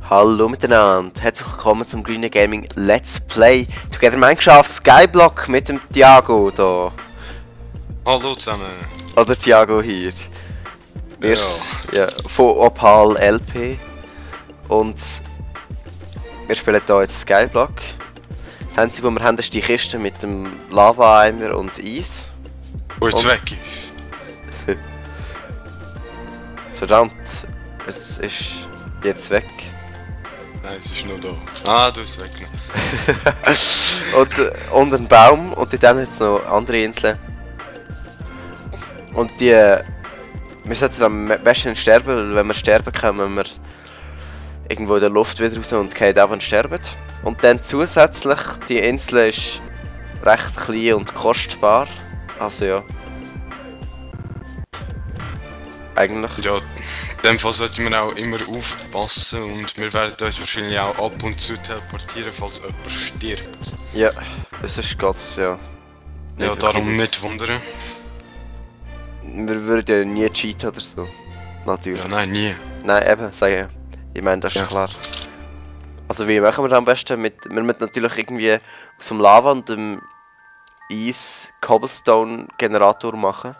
Hallo miteinander, herzlich willkommen zum Green Gaming Let's Play Together Minecraft Skyblock mit dem Thiago hier. Hallo zusammen. Oder Thiago hier. Wir ja, von Opal LP. Und wir spielen hier jetzt Skyblock. Das Einzige, was wir haben, ist die Kiste mit dem Lava-Eimer und Eis. Wo jetzt weg ist. Verdammt, es ist jetzt weg. Nein, es ist noch da. Ah, du bist weg. und ein Baum und dann jetzt noch andere Inseln. Und die... Wir sollten am besten sterben, weil wenn wir sterben, kommen wir irgendwo in der Luft wieder raus und fallen ab und sterben. Und dann zusätzlich, die Insel ist recht klein und kostbar. Also ja. Eigentlich. Ja, in dem Fall sollten wir auch immer aufpassen und wir werden uns wahrscheinlich auch ab und zu teleportieren, falls jemand stirbt. Ja, es ist Gottes, ja. Ja, darum nicht wundern. Wir würden ja nie cheaten oder so. Natürlich. Ja, nein, nie. Nein, eben, sage ich. Ich meine, das ist klar. Also wie machen wir das am besten? Wir müssen natürlich irgendwie aus dem Lava und dem Eis Cobblestone Generator machen.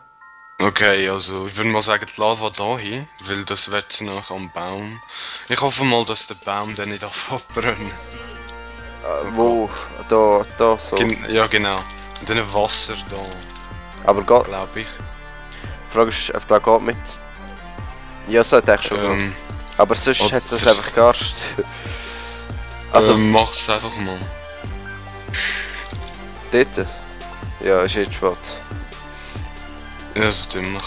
Okay, also ich würde mal sagen, die Lava da hin, weil das wird noch am Baum. Ich hoffe mal, dass der Baum dann nicht abbrennt. Wo? Da so. Ja, genau. Und dann Wasser da. Aber geht, glaube ich. die Frage ist, ob das geht mit... Ja, es sollte eigentlich schon gehen. Aber sonst hat es einfach gearscht. Also... mach's einfach mal. Dort? Ja, ist jetzt spät. Ja, so ziemlich.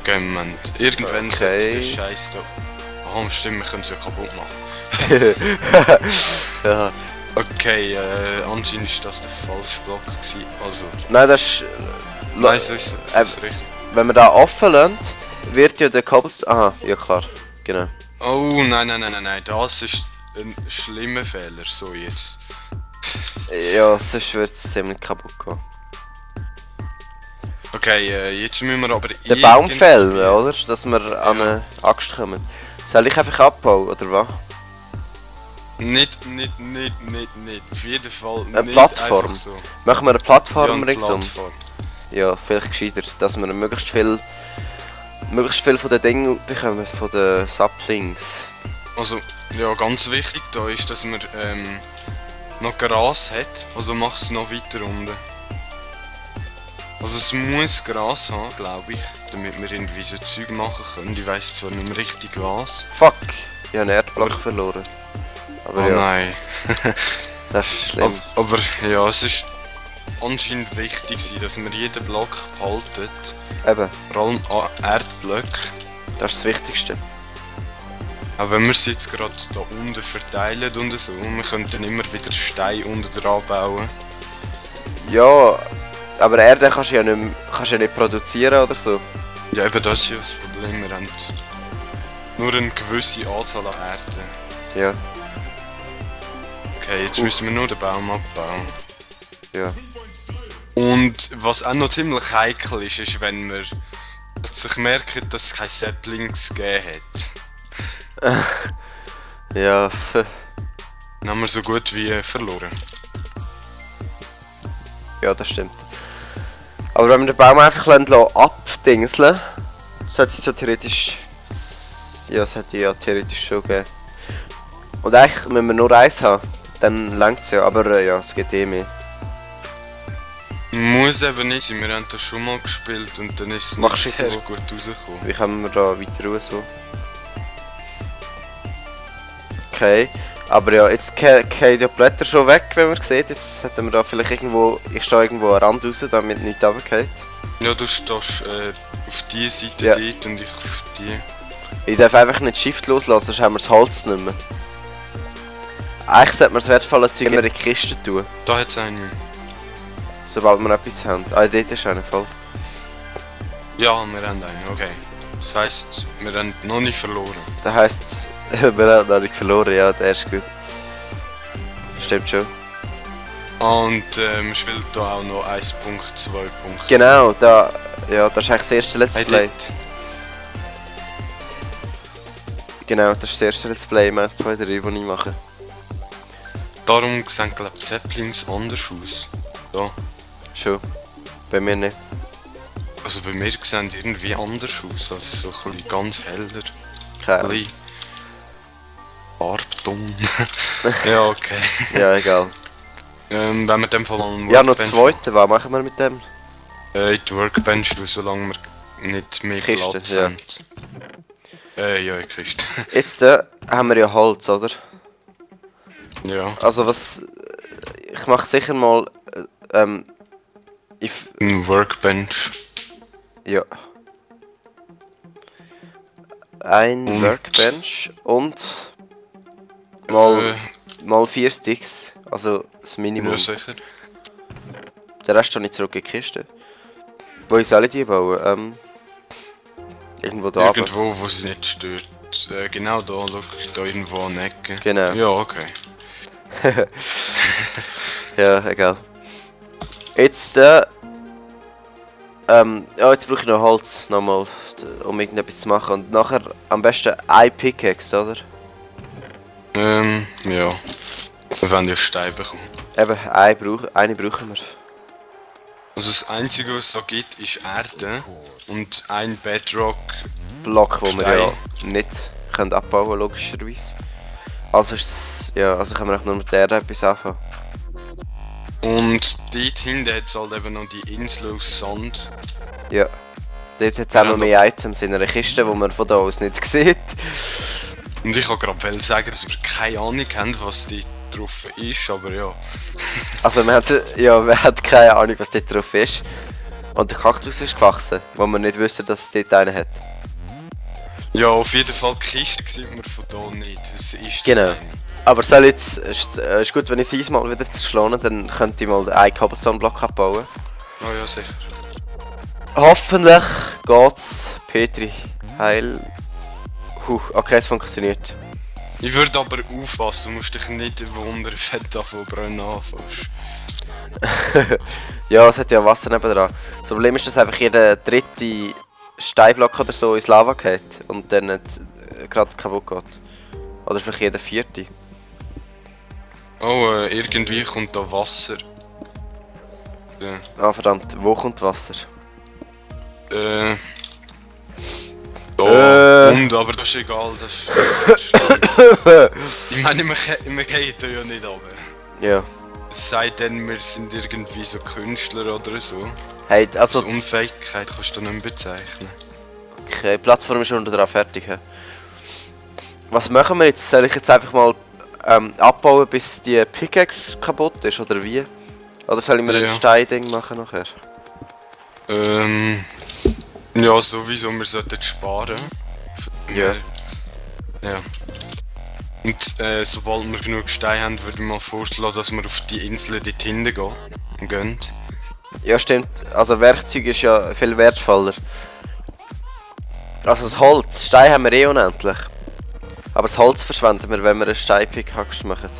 Okay, Moment. Irgendwann sollte der Scheiß da... Oh, stimmt, wir können es ja kaputt machen. Ja. Okay, anscheinend ist das der falsche Block gewesen. Also... Nein, das ist... Nein, so ist es richtig. Wenn man da offen lässt, wird ja der Cobblestone... Aha, ja klar. Genau. Oh, nein, das ist ein schlimmer Fehler, so jetzt. Ja, sonst wird es ziemlich kaputt gehen. Okay, jetzt müssen wir aber... Den Baum fällen, oder? Dass wir an eine Axt kommen. Soll ich einfach abbauen, oder was? Nicht. Auf jeden Fall eine nicht Plattform. Einfach so. Machen wir eine Plattform Ja, eine ringsum? Plattform. Ja, vielleicht gescheiter, dass wir möglichst viel von den Dingen bekommen, von den Saplings. Also, ja, ganz wichtig da ist, dass man noch Gras hat, also mach es noch weiter unten. Also es muss Gras haben, glaube ich, damit wir irgendwie so Zeug machen können. Ich weiss zwar nicht mehr richtig was. Fuck! Ich habe einen Erdblock verloren. Aber oh ja, nein. das ist schlimm. Aber ja, es ist anscheinend wichtig, dass wir jeden Block behalten. Eben, Vor allem an Erdblöcke. das ist das Wichtigste. Auch wenn wir es jetzt gerade da unten verteilen und so, wir können dann immer wieder Steine unten dran bauen. Ja, aber Erde kannst du ja nicht produzieren oder so. Ja, eben das ist ja das Problem, wir haben nur eine gewisse Anzahl an Erde. Ja, Okay, jetzt müssen wir nur den Baum abbauen. ja. Und was auch noch ziemlich heikel ist, ist, wenn wir plötzlich merken, dass es keine Saplings gegeben hat. Ja, Dann haben wir so gut wie verloren. ja, das stimmt. Aber wenn wir den Baum einfach abdingseln, sollte es so theoretisch... Ja, es hätte ja theoretisch schon gegeben. Und eigentlich, wenn wir nur eins haben, dann langt es ja, aber ja, es geht eh mehr. Muss eben nicht sein, wir haben das schon mal gespielt und dann ist es nicht sehr gut rausgekommen. Wie kommen wir da weiter raus? So? Okay, aber ja, jetzt gehen die Blätter schon weg, wenn man sieht. Jetzt hätten wir da vielleicht irgendwo... Ich stehe irgendwo am Rand raus, damit nichts runterfällt. Ja, du stehst auf die Seite Ja. dort und ich auf die. Ich darf einfach nicht Shift loslassen, sonst haben wir das Holz nicht mehr. Eigentlich sollte man das wertvolle Zeug immer in die Kiste tun, Da hat es eine. sobald wir etwas haben. Ah, dort ist einer voll. Ja, wir haben eine, okay. Das heisst, wir haben noch nicht verloren. Das heisst, wir haben noch nicht verloren, ja, der ist gut. Stimmt schon. Und man spielt da auch noch 1.2. Genau, da, ja, das ist eigentlich das erste Let's Hey, Play. dort. Genau, das ist das erste Let's Play Mass 2 3, das ich mache. Darum sehen, glaube ich, Zeppelins anders aus. Da. Schon. Bei mir nicht. Also bei mir sehen die irgendwie anders aus. Also so ein bisschen ganz heller. Keine Ein Ahnung. bisschen farbdumm. Ja, okay. Ja, egal. Wenn wir in dem Fall an Ja, noch zweite, was machen wir mit dem? In die Workbench, solange wir nicht mehr Kiste, Platz ja. haben. Ja, in die Kiste. Jetzt haben wir ja Holz, oder? Ja, Also was... Ich mache sicher mal... ein Workbench. Ja. Ein Und- Workbench und... Mal 4 Sticks. Also das Minimum. Ja, sicher. Den Rest habe ich zurück in die Kiste. Wo soll ich die bauen? Irgendwo da oben. Irgendwo, wo sie nicht stört. Genau da, schau, da irgendwo an der Ecke. Genau. Ja, okay. Ja, egal. Jetzt, jetzt brauche ich noch Holz nochmal, um irgendetwas zu machen. Und nachher am besten ein Pickaxe, oder? Ja. Wir wollen ja Steine bekommen. Eben, eine brauchen wir. Also das Einzige, was es da gibt, ist Erde und ein Bedrock. Block, wo wir ja Stein. nicht können abbauen logischerweise. Also also können wir auch nur mit der Erde etwas anfangen. Und dort hinten hat es halt eben noch die Insel aus Sand. Ja. Dort hat es auch Ja, noch mehr Items in einer Kiste, die man von da aus nicht sieht. Und ich wollte gerade sagen, dass wir keine Ahnung haben, was dort drauf ist, aber ja. Also man hat keine Ahnung, was dort drauf ist. Und der Kaktus ist gewachsen, wo man nicht wusste, dass es dort einen hat. Ja, auf jeden Fall die Kiste sieht man von da nicht. Es ist Genau. eine. Aber soll jetzt, ist gut, wenn ich es mal wieder zerschlage, dann könnte ich mal einen Cobblestone-Block abbauen. Oh ja, sicher. Hoffentlich geht's, Petri, heil. Okay, es funktioniert. Ich würde aber aufpassen, du musst dich nicht wundern, wenn du davon brennen anfängst. Ja, es hat ja Wasser nebendran. Das Problem ist, dass einfach jeder dritte Steinblock oder so ins Lava geht und dann nicht gerade kaputt geht. Oder vielleicht jeder vierte. Oh, irgendwie kommt da Wasser. Ja. Ah verdammt, wo kommt Wasser? Da. Und, aber das ist egal, das ist ich meine, wir gehen da ja nicht runter. Ja. Es sei denn, wir sind irgendwie so Künstler oder so. Hey, Also also, Unfähigkeit kannst du nicht mehr bezeichnen. okay, die Plattform ist unten dran fertig. He? Was machen wir jetzt? Soll ich jetzt einfach mal abbauen, bis die Pickaxe kaputt ist, oder wie? Oder soll ich mir Ja. ein Steinding machen nachher? Ja, sowieso, wir sollten sparen. Ja. Ja. Und sobald wir genug Steine haben, würde ich mal vorschlagen, dass wir auf die Insel dort hinten gehen. Ja, stimmt. Also Werkzeug ist ja viel wertvoller. Also das Holz, Stein haben wir eh unendlich. Aber das Holz verschwenden wir, wenn wir einen Steinpickaxe machen.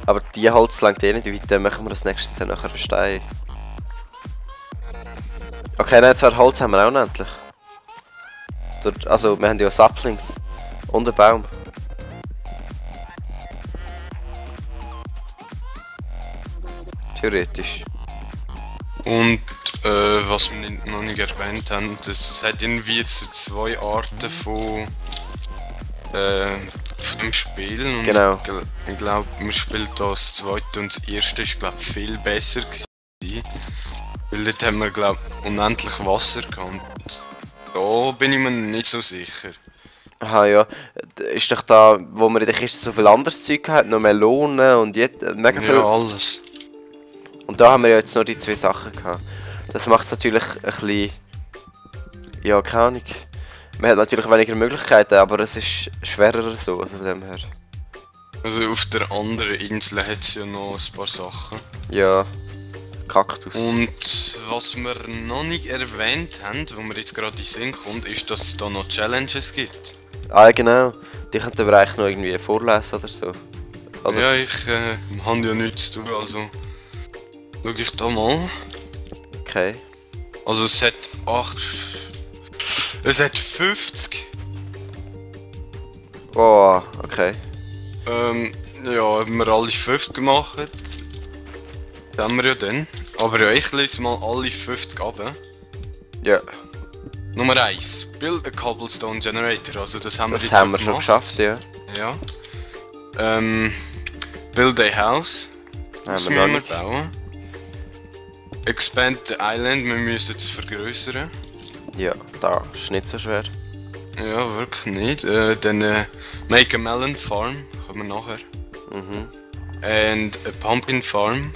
Aber die Holz langt eh nicht weit, dann machen wir das nächste dann nachher einen Stein. Okay, nein, zwar Holz haben wir auch unendlich. Also wir haben ja Saplings. Und einen Baum. Theoretisch. Und was wir noch nicht erwähnt haben, es hat irgendwie jetzt zwei Arten von dem Spiel. Und Genau. ich glaube, man spielt das zweite und das erste ist glaube viel besser gewesen. Weil dort haben wir glaube unendlich Wasser gehabt. Und da bin ich mir nicht so sicher. Aha, ja. Ist doch da, wo wir in der Kiste so viel anderes Zeug hatten, noch Melonen und mega viel. Ja, alles. Und da haben wir ja jetzt nur die zwei Sachen gehabt. Das macht es natürlich ein bisschen... Ja, keine Ahnung. Man hat natürlich weniger Möglichkeiten, aber es ist schwerer so, also von dem her. Also auf der anderen Insel hat es ja noch ein paar Sachen. Ja, Kaktus. Und was wir noch nicht erwähnt haben, wo mir jetzt gerade in den Sinn kommt, ist, dass es da noch Challenges gibt. Ah, genau. Die könnten wir eigentlich noch irgendwie vorlesen oder so. Oder? Ja, ich habe ja nichts zu tun, also schau ich da mal. Okay. Also es hat 8... Es hat 50 Oh, okay. Ja, haben wir alle 50 gemacht. Das haben wir ja dann. Aber ja, ich lese mal alle 50 ab. Ja, Nummer 1. Build a Cobblestone Generator. Also das haben wir das jetzt haben so wir schon gemacht. geschafft, ja. Ja. Build a House. Haben Das wir noch müssen wir nicht. bauen. Expand the Island. Wir müssen es vergrößern. Ja, da ist nicht so schwer. Ja, wirklich nicht. Dann make a melon farm. Kommen wir nachher. Mhm. And a pumpkin farm.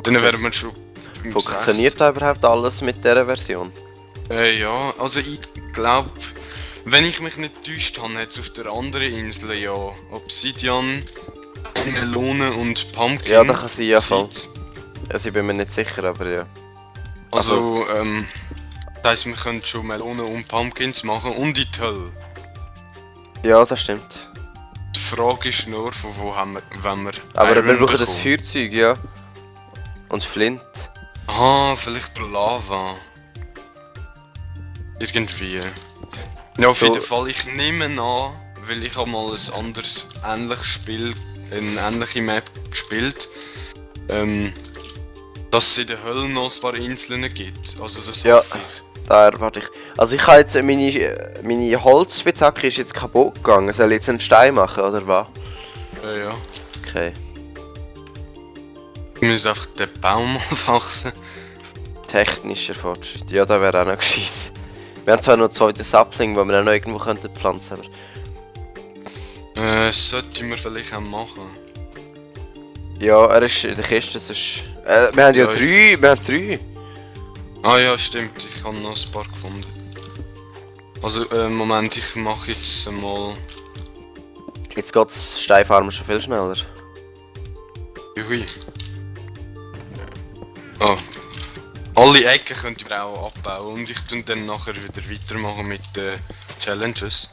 Dann wären wir schon im Funktioniert da überhaupt alles mit dieser Version? Ja, also ich glaube, wenn ich mich nicht täuscht habe, hat es auf der anderen Insel ja Obsidian, Melone und Pumpkin. Ja, das kann sein, ja voll. Seeds. Also ich bin mir nicht sicher, aber ja. Also, das heisst, wir können schon Melonen und Pumpkins machen und in die Hölle. Ja, das stimmt. Die Frage ist nur, von wo haben wir, wenn wir Aber wir Iron brauchen das bekommen. Feuerzeug, ja. Und Flint. Aha, vielleicht Lava. Irgendwie. Ja, auf So. jeden Fall, ich nehme an, weil ich habe mal ein anderes, ähnliches Spiel, eine ähnliche Map gespielt, dass es in der Hölle noch ein paar Inseln gibt. Also das Ja. hoffe ich. Da erwarte ich. Also ich habe jetzt meine Holzspitzhacke ist jetzt kaputt gegangen. Soll ich jetzt einen Stein machen oder was? Ja. Okay. Wir müssen einfach den Baum wachsen. Technischer Fortschritt. Ja, da wäre auch noch gescheit. Wir haben zwar noch einen zweiten Sapling, den wir auch noch irgendwo könnten pflanzen, aber... Sollten wir vielleicht auch machen. Ja, er ist in der Kiste, es ist... wir haben ja Ja, drei, wir haben drei. Ah ja, stimmt, ich habe noch ein paar gefunden. Also, Moment, ich mache jetzt mal... Jetzt geht das Steinfarmen schon viel schneller. Ui. Oh. Alle Ecken könnt ihr auch abbauen und ich tue dann nachher wieder weitermachen mit den Challenges.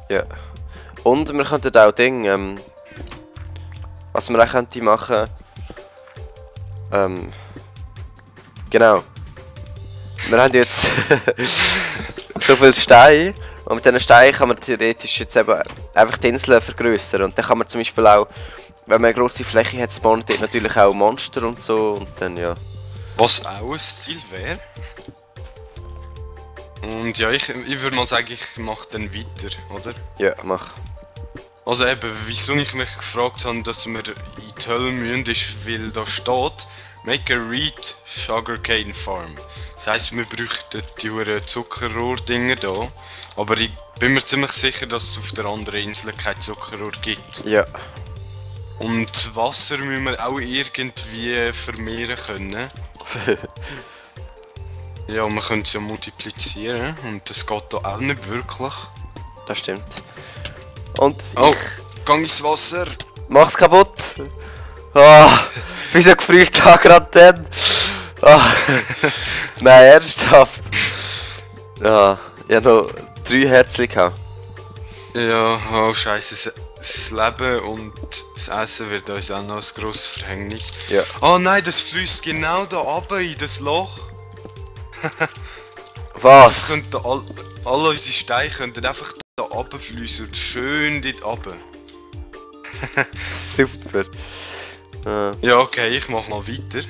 Ja. Und wir könnten auch was wir auch könnten machen... Genau. Wir haben jetzt so viel Steine und mit diesen Steinen kann man theoretisch jetzt eben einfach die Inseln vergrößern und dann kann man zum Beispiel auch, wenn man eine grosse Fläche hat, spawnen dort natürlich auch Monster und so und dann ja. Was auch ein Ziel wäre. Und ja, ich würde mal sagen, ich mache dann weiter, oder? Ja, mach. Also eben, wieso ich mich gefragt habe, dass wir in die Hölle müssen, ist, weil da steht Make a Reed Sugarcane Farm. Das heisst, wir bräuchten die hohen Zuckerrohr-Dinger da. Aber ich bin mir ziemlich sicher, dass es auf der anderen Insel kein Zuckerrohr gibt. Ja. Und das Wasser müssen wir auch irgendwie vermehren können. Ja, wir können es ja multiplizieren und das geht da auch nicht wirklich. Das stimmt. Und Oh, gang ins Wasser! mach's kaputt! Ah, wieso gefriert da gerade dann? Ah, nein, ernsthaft. Ja, ich hab noch 3 Herzchen gehabt. Ja, oh scheiße, das Leben und das Essen wird uns auch noch ein grosses Verhängnis. Ja. Oh nein, das fließt genau da runter in das Loch. Das Was? könnte alle unsere Steine könnten einfach da runterfließen und schön dort runter. Super. Ja, okay, ich mach mal weiter.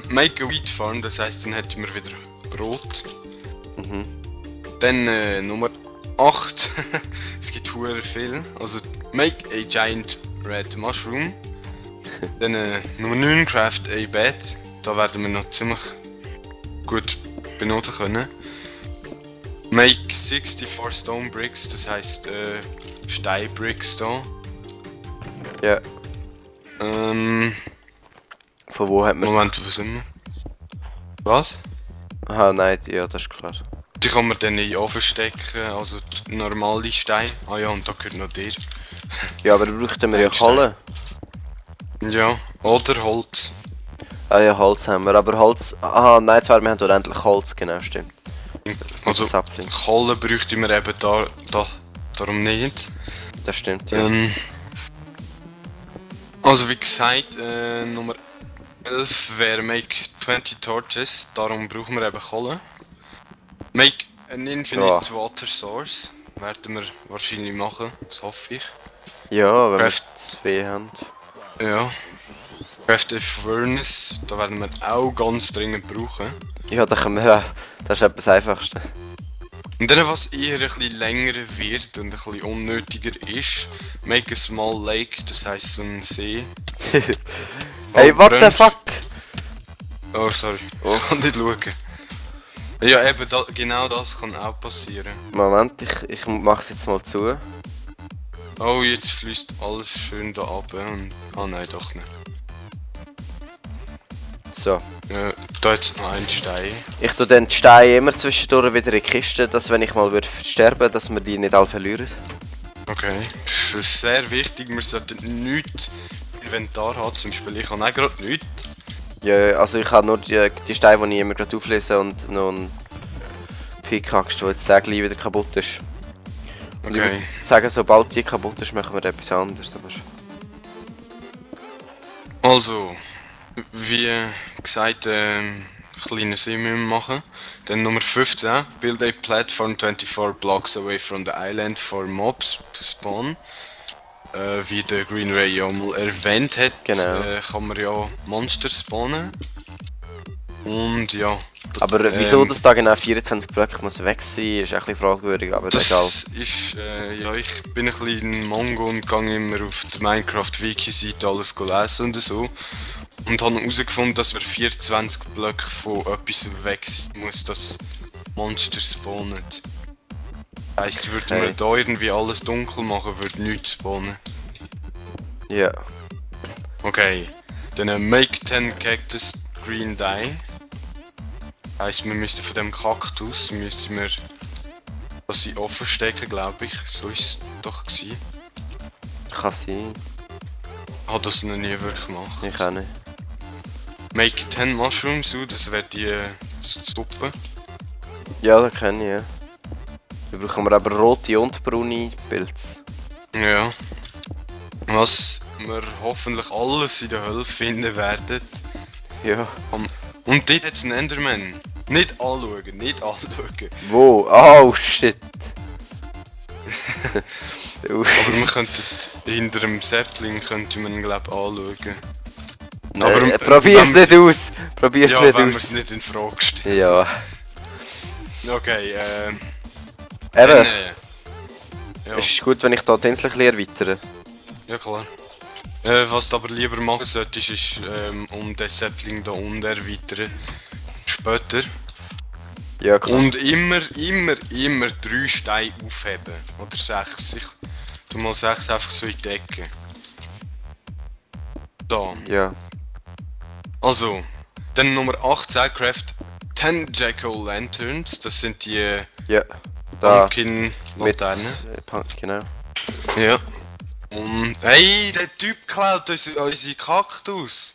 Make a wheat farm, das heisst, dann hätten wir wieder Brot. Mhm. Dann Nummer 8. Es gibt hure viel. Also, make a giant red mushroom. Dann Nummer 9, craft a bed. Da werden wir noch ziemlich gut benutzen können. Make 64 stone bricks, das heisst Steinbricks da. Ja. Von wo hat man... Moment, wo sind wir? Was? Aha, nein, ja, das ist klar. Die kann man dann in den Ofen stecken, also die normale Stein. Ah ja, und da gehört noch der. Ja, aber da bräuchten wir ja Ein Stein. Kohle. Ja, oder Holz. Ah ja, Holz haben wir, aber Holz... Aha, nein, zwar, wir haben dort endlich Holz, genau, stimmt. Also Sapling. Kohle bräuchte man eben darum nicht. Das stimmt, ja. Also wie gesagt, Nummer 11 wäre Make 20 Torches, darum brauchen wir eben Kohle. Make ein Infinite Water Source werden wir wahrscheinlich machen, das hoffe ich. Ja, wenn Craft- wir 2 haben. Ja. Crafted Furnace, da werden wir auch ganz dringend brauchen. Ja, da können wir, das ist etwas Einfachste. Und dann, was eher ein bisschen länger wird und ein bisschen unnötiger ist, make a small lake, das heisst so ein See. Hey, what the Brunch. fuck? Oh, sorry, Oh. ich kann nicht schauen. Ja, eben, genau das kann auch passieren. Moment, ich mach's jetzt mal zu. Oh, jetzt fließt alles schön da ab und... Ah nein, doch nicht. So. Da jetzt noch ein Stein. Ich tue dann die Steine immer zwischendurch wieder in die Kiste, dass wenn ich mal würde sterben, dass wir die nicht alle verlieren. Okay. Das ist sehr wichtig, wir sollten nichts im Inventar haben, zum Beispiel ich habe auch gerade nichts. Ja, also ich habe nur die Steine, die ich immer gerade auflese und noch einen Pickaxe, der jetzt gleich wieder kaputt ist. Und ich Okay. würde sagen, sobald die kaputt ist, machen wir etwas anderes. Aber Also, wie gesagt, kleine See müssen wir machen. Dann Nummer 15, build a platform 24 blocks away from the island for mobs to spawn. Wie der Green Ray ja mal erwähnt hat, Genau. kann man ja Monster spawnen. Und ja. aber wieso das da genau 24 Blöcke muss weg sein, ist ein bisschen fragwürdig, aber Das egal. ist, ja, ich bin ein bisschen Mongo und gehe immer auf der Minecraft-Wiki-Seite alles lesen und so. Und habe herausgefunden, dass wir 24 Blöcke von etwas weg sind, muss das Monster spawnen. Heisst, würden wir Okay. da irgendwie alles dunkel machen, würde nichts spawnen. Ja. Okay, dann make 10 cactus green dye. Heisst, wir müssten von dem Kaktus müssten wir das in offen stecken, glaube ich. So ist es doch gewesen. Kann sein. Ich habe das noch nie wirklich gemacht. Ich auch nicht. Make 10 Mushrooms, das wäre die Suppe. Ja, das kenne ich, ja. Da brauchen wir aber rote und braune Pilze. Ja. Was wir hoffentlich alles in der Hölle finden werden. Ja. Und dort hat es einen Enderman. Nicht anschauen, nicht anschauen. Wo? Oh shit. Aber wir könnten hinter dem Sapling könnte man glaube ich anschauen. Nein, Aber, probier's wenn nicht wir's aus! Probier's Ja, nicht wenn wir aus! es nicht in Frage stellen. Ja. Okay, Eben, dann, ja. es ist gut, wenn ich da die Insel ein bisschen erweitere. Ja klar. Was du aber lieber machen solltest, ist um den Sapling da unten erweitern. Später. Ja, klar. Und immer 3 Steine aufheben. Oder 6. Ich tu mal 6 einfach so in die Ecke. Da. Ja. Also, dann Nummer 18, Craft 10 Jack-O-Lanterns. Das sind die Ja. Da. Pumpkin-Laternen. Genau. Ja. Und hey, der Typ klaut unsere Kaktus.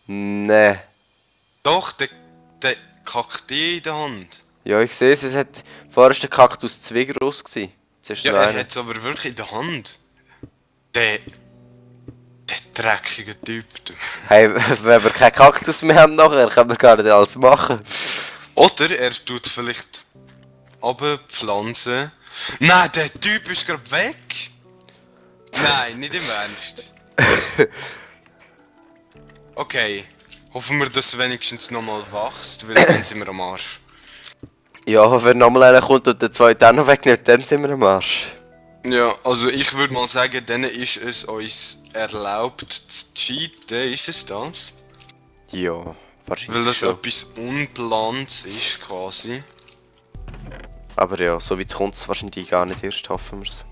Nee. Doch, der kackt die in der Hand. Ja, ich sehe es. Es hat vorher ist der Kaktus zu groß gewesen. Jetzt ist Ja, noch er einer. hat es aber wirklich in der Hand. Der dreckige Typ. Du. Hey, wenn wir keinen Kaktus mehr haben nachher, können wir gar nicht alles machen. Oder er tut vielleicht Pflanzen. Nein, der Typ ist gerade weg. Nein, nicht im Ernst. Okay, hoffen wir, dass er wenigstens nochmal wächst, weil dann sind wir am Arsch. Ja, wenn nochmal einer kommt und der zweite auch noch wegnimmt, dann sind wir am Arsch. Ja, also ich würde mal sagen, dann ist es uns erlaubt zu cheaten, ist es das? Ja, wahrscheinlich Weil das schon. etwas Unplans ist quasi. Aber ja, so weit kommt es wahrscheinlich gar nicht erst, hoffen wir es.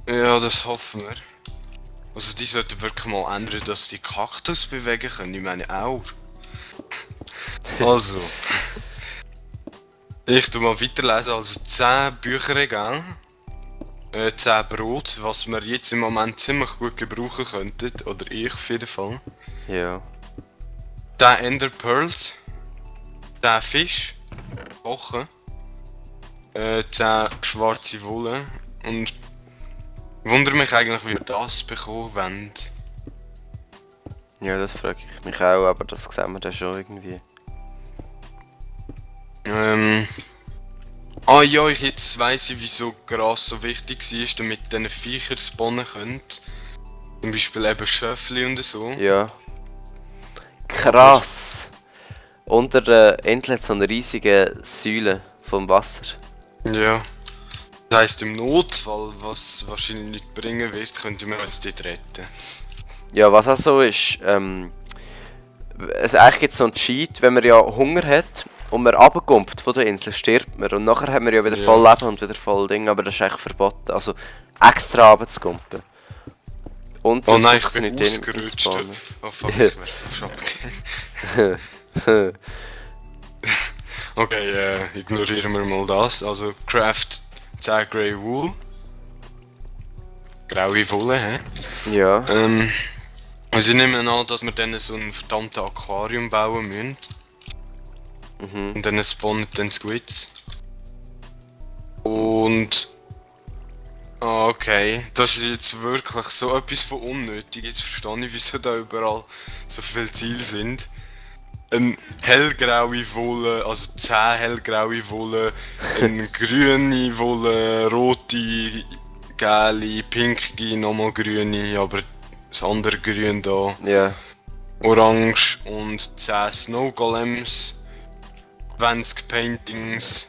Ja, das hoffen wir. Also die sollten wirklich mal ändern, dass die Kaktus bewegen können, ich meine auch. Also. Ich tu mal weiterlesen, also 10 Bücherregal. 10 Brot, was wir jetzt im Moment ziemlich gut gebrauchen könnten, oder ich auf jeden Fall. Ja. 10 Ender Pearls. 10 Fisch. Kochen. 10 schwarze Wolle. Und wundere mich eigentlich, wie wir das bekommen wollen. Ja, das frage ich mich auch, aber das sehen wir dann schon irgendwie. Ah ja, jetzt weiss ich, wieso Gras so wichtig war, damit diese Viecher spawnen können. Zum Beispiel eben Schöffli und so. Ja. Krass. Unter der Insel hat es so eine riesige Säule vom Wasser. Ja. Das heisst, im Notfall, was wahrscheinlich nicht bringen wird, könnten wir uns dort retten. Ja, was auch so ist, eigentlich gibt es so einen Cheat, wenn man ja Hunger hat und man runterkommt von der Insel, stirbt man. Und nachher haben wir ja wieder voll Leben und wieder voll Ding, aber das ist eigentlich verboten. Also extra runterzukommen. Und Oh nein, ich funktioniert bin nicht ausgerutscht. Oh fuck, ich werde fast abgegeben. Okay, ignorieren wir mal das. Also, Craft 10 Grey Wool. Graue Wolle, hä? Ja. Also ich nehme an, dass wir dann so ein verdammtes Aquarium bauen müssen. Und dann spawnen dann Squids. Und... Ah, okay. Das ist jetzt wirklich so etwas von unnötig. Jetzt verstehe ich, wieso da überall so viele Ziele sind. Eine hellgraue Wolle, also 10 hellgraue Wolle, eine grüne Wolle, rote, gelbe, pinkige, nochmal grüne, aber das andere grün da. Ja. Orange und 10 Snow Golems, 20 Paintings.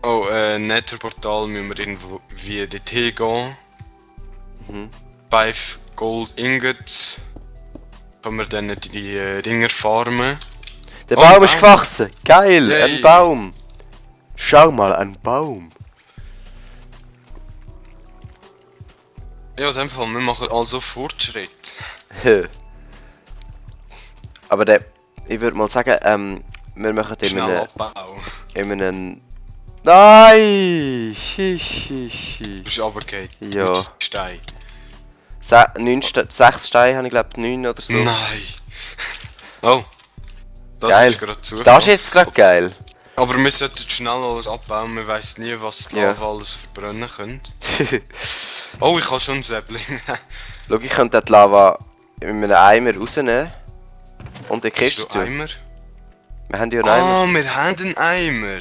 Oh, Netherportal müssen wir irgendwie dorthin gehen. 5 Gold Ingots. Können wir dann die Dinger farmen. Der Baum ist gewachsen! Geil! Yay. Ein Baum! Schau mal, ein Baum! Ja, in dem Fall, wir machen also Fortschritt. Aber ich würde mal sagen, wir machen Schnell Abbau. in einem... Nein! Hi. Du bist runtergefallen. Ja. Mit Stein. 6 Steine habe ich glaube 9 oder so. Nein! Oh! Das Geil. ist gerade Zufall. Das ist jetzt gerade geil. Aber wir sollten schnell alles abbauen, wir wissen nie, was die Lava alles verbrennen könnte. Oh, ich habe schon ein Säbling. Schau, ich könnte die Lava in einem Eimer rausnehmen. Und in die Hast Kiste du tun. Eimer? Wir haben ja einen Eimer. Ah, wir haben einen Eimer!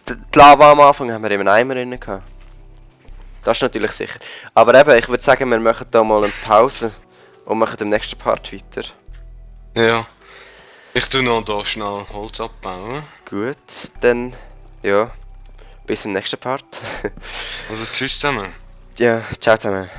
Die Lava am Anfang haben wir in einem Eimer drin gehabt. Das ist natürlich sicher. Aber eben, ich würde sagen, wir machen da mal eine Pause. Und machen im nächsten Part weiter. Ja. Ich tue noch hier schnell Holz abbauen. Gut, dann... Ja. Bis im nächsten Part. Also tschüss zusammen. Ja, ciao zusammen.